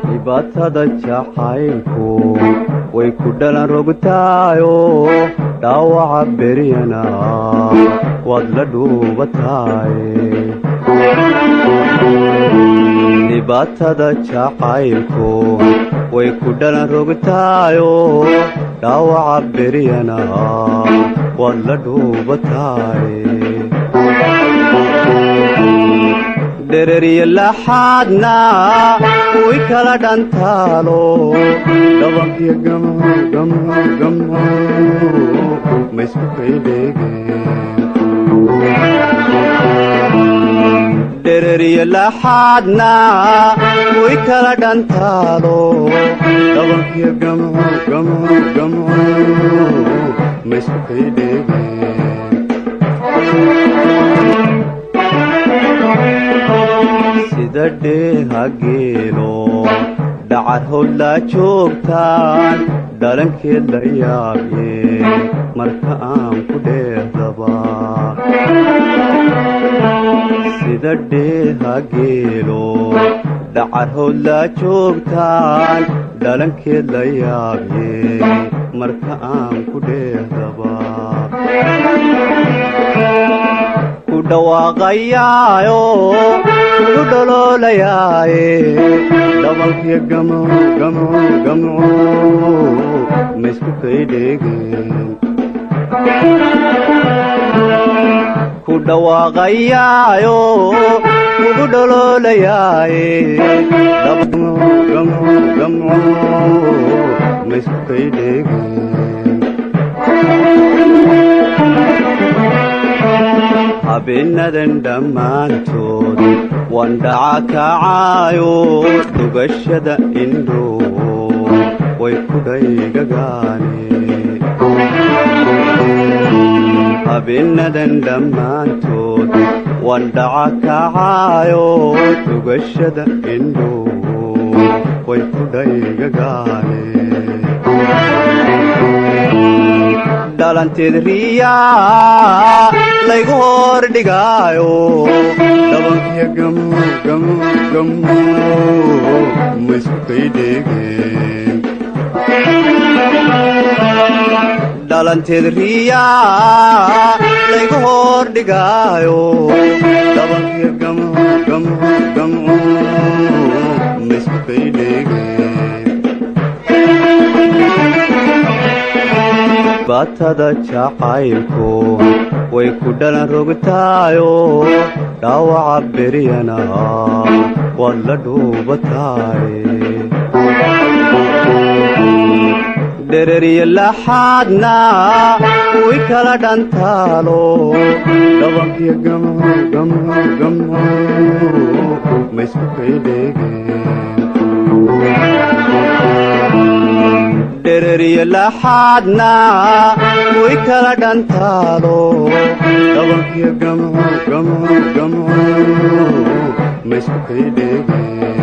Dhibaatada jacaylku way ku dhalan rogtaayo, dhaawaca beryana waad la dhuubataay. Dhibaatada jacaylku way ku dhalan rogtaayo, dhaawaca beryana waad la dhuubataay. Dhereriyo laxaadna way kala dhantaalo, dhabankiyo gamco gamco gamco ma isku kaydheegeen. Dhereriyo laxaadna way kala dhantaalo, dhabankiyo gamco gamco gamco ma isku kaydheegeen. Sida dheeha geelo dhacar howdlaa joogtaan, dhalankeed la yaabye marka aan ku dheehdaba. Sida dheeha geelo dhacar howdlaa joogtaan, dhalankeed la yaabye marka aan ku dheehdaba. Ku dhawaaqayaayo kugu dholoolayaaye, dhabankiyo gamco gamco gamco ma isku kaydheegeen. Ku dhawaaqayaayo kugu dholoolayaaye, gamco gamco gamco ma isku kaydheegeen. Habeenadan dhammaantood waan dhaca kacaayo, dhugashada indho way ku dhaygagaane. Habeenadan dhammaantood waan dhaca kacaayo, dhugashada indho way ku dhaygagaane. Dhalanteed riyaa laygu hor dhigaayo, dhabankiyo gamco gamco gamco ma isku kaydheegeen. Dhalanteed riyaa laygu hor dhigaayo, dhabankiyo gamco gamco gamco ma isku kaydheegeen. Dhibaatada jacaylku way ku dhalan rogtaayo, dhaawaca beryana waad la dhuubataay. Dhereriyo laxaadna way kala dhantaalo, dhabankiyo gamco gamco gamco ma isku kaydheegeen. Dhereriyo laxaadna way kala dhantaalo, dhabankiyo gamco gamco gamco ma isku kaydheegeen.